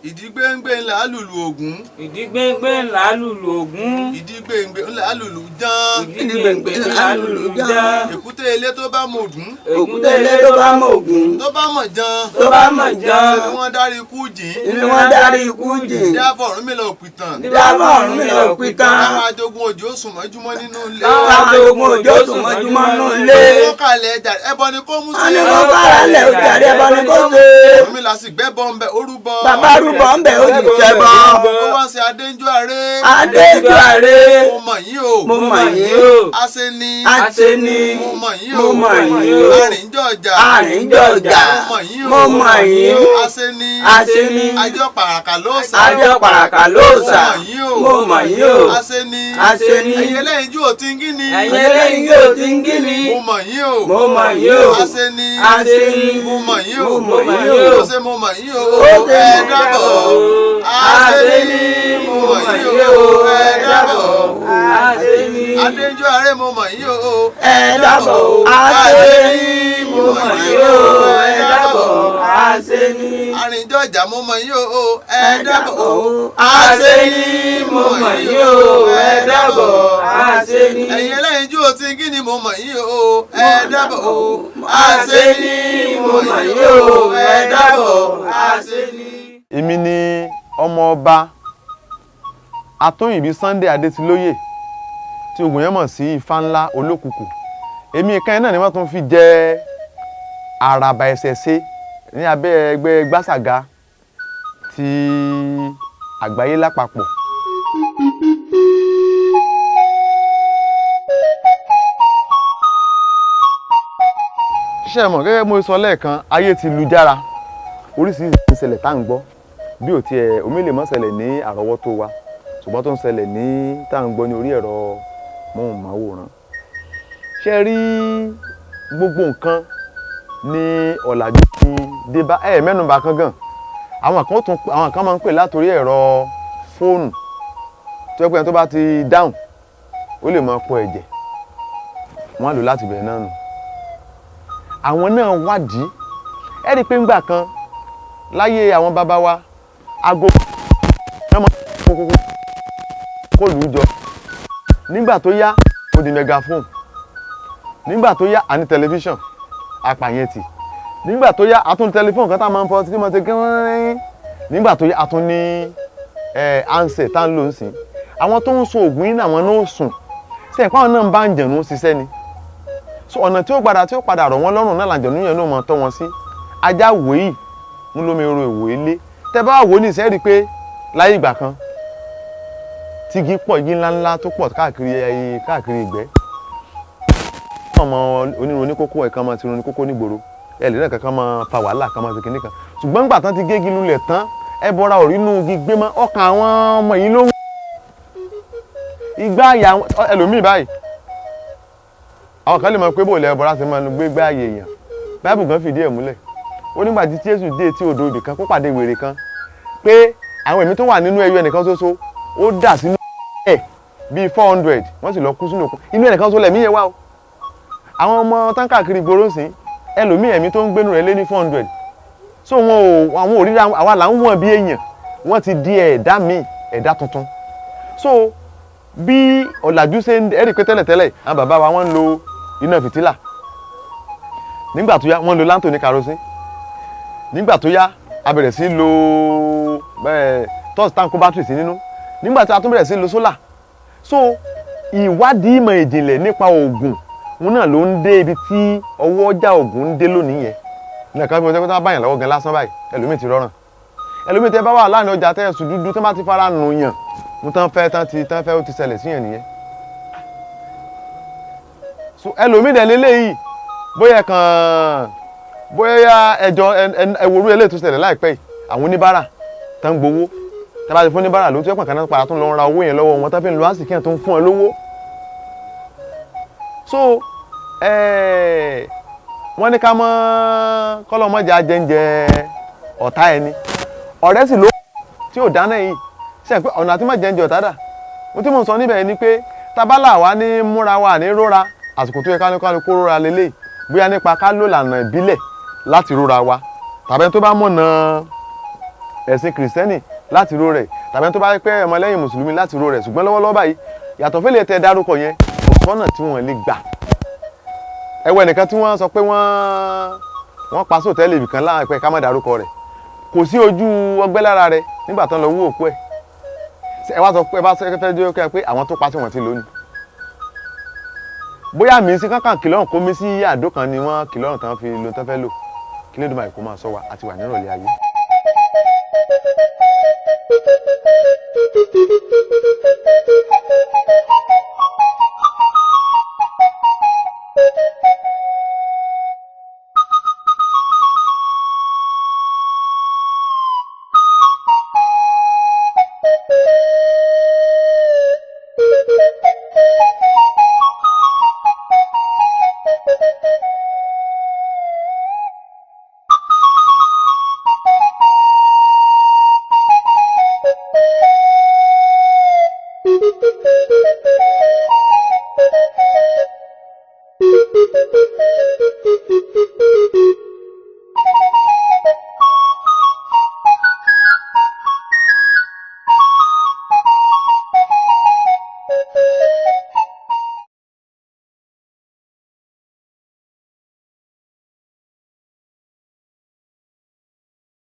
Ìdí gbéńgbé ńlá lùlù Ògún. Ìdí gbéńgbé ńlá lùlù Ògún. Ìdí gbéńgbé ńlá lùlù ján. Ìdí gbéńgbé ńlá lùlù ján. Èkúté ilé tó bá mọ Ògún. Òkúté ilé tó bá mọ Ògún. Tó bá mọ̀ ján. Tó bá mọ̀ ján. Ṣe ni wọ́n dárí ikú jìn. Ni wọ́n dárí ikú jìn. Dáfọ̀ Ọ̀rúnmìlà òpìtàn. Dáfọ̀ Ọ̀rúnmìlà òpìtàn. Táwọn ajogun òjò sùn mọ́júmọ́ nínú ilé. Táwọn ajogun òjò sùn mọ́júmọ́ nínú ilé. Kó kalẹ̀ ẹja ẹbọ ni kó mú sí. Wọ́n ní kó káralẹ̀ ó jàre ẹbọ ni kó ṣe. Ọ̀rúnmìlà sì gbẹ́bọ ńbẹ ó rúbọ. Bàbá rúbọ ńbẹ ó sì ṣẹbọ. Ó wá ń ṣe Adéńjú Aré. Adéjú Aré. Mo mọ̀ yín o. Mo mọ̀ yín o. Aṣeni. Aṣeni. Mo mọ̀ yín o. Mo mọ̀ yín o. Arìnjọ̀jà. Arìnjọ̀jà. Mo mọ̀ yín o. Mo mọ̀ yín. Aṣeni. Aṣeni. Ajọ́ pàràkà ló sà. Ajọ́ pàràkà ló sà. Mo mọ̀ yín o. Mo mọ̀ yín o. Aṣeni. Aṣeni. Ẹ̀yin ẹlẹ́yinjú ò ti ń gíni. Ẹ̀yin ẹlẹ́yinjú ò ti ń gíni. Mo mọ̀ yín o. Mo mọ̀ yín o. Aṣeni. Aṣeni. Mo mọ̀ yín o. Mo mọ̀ yín o. Ó ṣe mo mọ̀ yín o. Ó ṣe Ẹ mo dábọ̀. Aṣeni. Mo mọ̀ yín o. Ẹ dábọ̀. Aṣeni. Adéjú Aré mo mọ̀ yín o. Ẹ dábọ̀. Aṣeni. Mo mọ̀ yín o. Ẹ dábọ̀. Aṣeni. Arìnjọ̀jà mo mọ̀ yín o. Ẹ dábọ̀. Aṣeni. Mo mọ̀ yín o. Ẹ dábọ̀. Aṣeni. Ẹ̀yin ẹlẹ́yinjú ò ti gíni mo mọ̀ yín o. Ẹ dábọ̀. Aṣeni. Mo mọ̀ yín o. Ẹ dábọ̀. Aṣeni. Èmi ni ọmọọba Atóyìnbí Sunday Adétilóyè tí ogun yẹn mọ̀ sí Ifá ńlá Olókùkù. Èmi kan náà ni wọ́n tún fi jẹ àràbà ẹ̀sẹ̀ṣe ní abẹ́ ẹgbẹ́ Gbàsàgà ti àgbáyé lápapọ̀. Ṣé ẹ mọ̀, gẹ́gẹ́ bí mo sọ lẹ́ẹ̀kan, ayé ti lu jára, oríṣiríṣi ń ṣẹlẹ̀ tá à ń gbọ́. Bí ò tiẹ̀ omi lè mọ́ ṣẹlẹ̀ ní àrọ́wọ́tó wa, ṣùgbọ́n tó ń ṣẹlẹ̀ ní tá à ń gbọ́ ní orí ẹ̀rọ móhùnmáwòrán. Ṣé ẹ rí, gbogbo nǹkan ní ọ̀làjú ti dé bá ẹ̀ mẹ́nuba kan gan. Àwọn kan tún, àwọn kan máa ń pè látòrí ẹ̀rọ fóònù tó yẹ pé ẹni tó bá ti dáhùn, ó lè máa pọ ẹ̀jẹ̀ wọ́n á lò láti bẹ̀rẹ̀ náà nù. Àwọn náà wádìí, ẹ rí i pé ńgbà kan láyé àwọn bàbá wa, aago náà máa ń kókókó kó lù ú jọ. Nígbà tó yá, ó di megaphone. Nígbà tó yá, a ní tẹlifíṣàn apàyẹ̀tì. Nígbà tó yá, a tún ní tẹlifóònù kan tá a máa ń fọ títí máa ṣe gẹ́rẹ́rẹ́. Nígbà tó yá, a tún ní handset tá ń lò ń sìn. Àwọn tó ń sun oògùn yìí náà, àwọn náà sùn sí ẹ̀pá, àwọn náà ń bá ń jẹ̀nu ṣiṣẹ́ ni. So ọ̀nà tí ó padà rọ̀ wọ́n lọ́rùn náà làjọ̀nú yẹn náà máa tọ́ wọn sí. Ajá wòóyì ń lómi ro ìwò ilé. Tẹ́ bá wò ó ní ìsẹ́ rí i pé láyé ìgbà kan, tígi pọ̀, igi ńláńlá tó pọ̀ káàkiri ayé, káàkiri ìgbẹ́, ọmọ onírun oníkókó ẹ̀kan máa ti run oníkókó nígboro, ẹ lè náà kankan máa fa wàhálà kan máa ṣe kinní kan. Ṣùgbọ́n nígbà tán ti gégi lulẹ̀ tán, ẹ bọra òrínú igi gbé mọ́ ọkàn àwọn ọmọ yìí ló ń igbá àyà ẹlòmíì báyìí. Àwọn kan lè mọ̀ pé bò lẹ́ bọ́ra ṣe máa ń gbé gbá àyè èèyàn. Báìbù gan fìdí ẹ̀ múlẹ̀. Ó nígbà tí Jésù dé etí odò ibì kan, kó pàdé wèrè kan, pé àwọn ẹ̀mí tó wà nínú ẹyọ ẹnìkan ṣoṣo, ó dà sínú ẹ̀ bíi 400, wọ́n sì lọ kú sínú òkun. Inú ẹnìkan ṣoṣo lẹ̀mí yẹn wá o. Àwọn ọmọ tán káàkiri ìgboro sìn, ẹlòmíì, ẹ̀mí tó ń gbénu rẹ̀ lé ní 400. So wọn ò, àwọn òríra àwa là ń wọ̀n bí èèyàn, wọ́n ti di ẹ̀dá míì, ẹ̀dá tuntun. So bí ọ̀làjú ṣe ń ẹ̀rí pé tẹ́lẹ̀tẹ́lẹ̀, àwọn bàbá wa, wọ́n ń lo iná fìtílà. Nígbà tó yá, wọ́n ń lo láńtò ní kerosene. Nígbà tó yá, a bẹ̀rẹ̀ sí lo torch tá ń kó bátìrì sí nínú. Nígbà tí a tún bẹ̀rẹ̀ sí lo solar. So ìwádìí ìmọ̀ ìjìnlẹ̀ nípa oògùn wọn náà ló ń dé ibi tí ọwọ́ ọjà oògùn ń dé lónìí yẹn. Ní ẹ̀ka bí wọ́n tẹ́ bá yàn lọ́wọ́ gan lásán báyìí, ẹlòmíì ti rọrùn. Ẹlòmíì, tẹ́ bá wà láàrin ọjà, tẹ́ ẹ̀sùn dúdú, tẹ́ bá ti fara nù yàn, mo tán fẹ́ tán ti tán fẹ́, ó ti ṣẹlẹ̀ sí yàn nìyẹn. So ẹlòmíì dẹ̀ lélẹ́yìí, bóyá kàn bóyá ẹjọ́ ẹwòrú eléyìí tó ṣẹlẹ̀ láìpẹ́ yìí, àwọn oníbàárà tán gbowó, tẹ́ bá ti fún oníbàárà ló tó yẹ pàkànnà padà, tó ń lọ ra owó yẹn lọ́wọ́ wọn, tán fi ń lo àsìkí yẹn tó ń fún ẹ lówó. So wọ́n ní ká mọ́ kọ́lọ́mọ́jà jẹ́ńjẹ ọ̀tá ẹni, ọ̀rẹ́ sì ló tí ò dáná yìí ṣe pé ọ̀nà àti má jẹ́ńjẹ ọ̀tá dà. Mo tí mo sọ níbẹ̀ ni pé tabala wa ní múra wa ní róra, àsìkò tó yẹ ká ní kó róra lélẹ̀, bóyá nípa ká lò lànà ìbílẹ̀ láti róra wa, tàbí ẹni tó bá mọ̀nà Ẹ̀sìn Kìrìsìtẹ́nì láti ro rẹ̀, tàbí ẹni tó bá jẹ́ pé ọmọlẹ́yìn Mùsùlùmí láti ro rẹ̀. Ṣùgbọ́n lọ́wọ́lọ́wọ́ báyìí, yàtọ̀ fẹ́lẹ̀ tẹ dárúkọ yẹn, kò sọ́nà tí wọ́n lè gbà. Ẹwọ ẹnìkan tí wọ́n sọ pé wọ́n pa sóòtẹ́ẹ̀lì ibìkan láàpẹ́, ká má dárúkọ rẹ̀, kò sí ojú ọgbẹ́ lára rẹ̀ nígbà tán lọ wú òkú ẹ̀. Ẹ wá sọ pé ẹ bá fẹ́ jẹ́ kẹ́ pé àwọn tó pa tí wọ́n ti lónìí, bóyá mi sí kankan kìlọ́rùn kó mi sí àdó kan ni wọ́n kìlọ́rùn tán fi lo tán fẹ́ lò. Kí ló dé máa kó máa sọ wa àti wà nírọ̀lẹ́ ayé.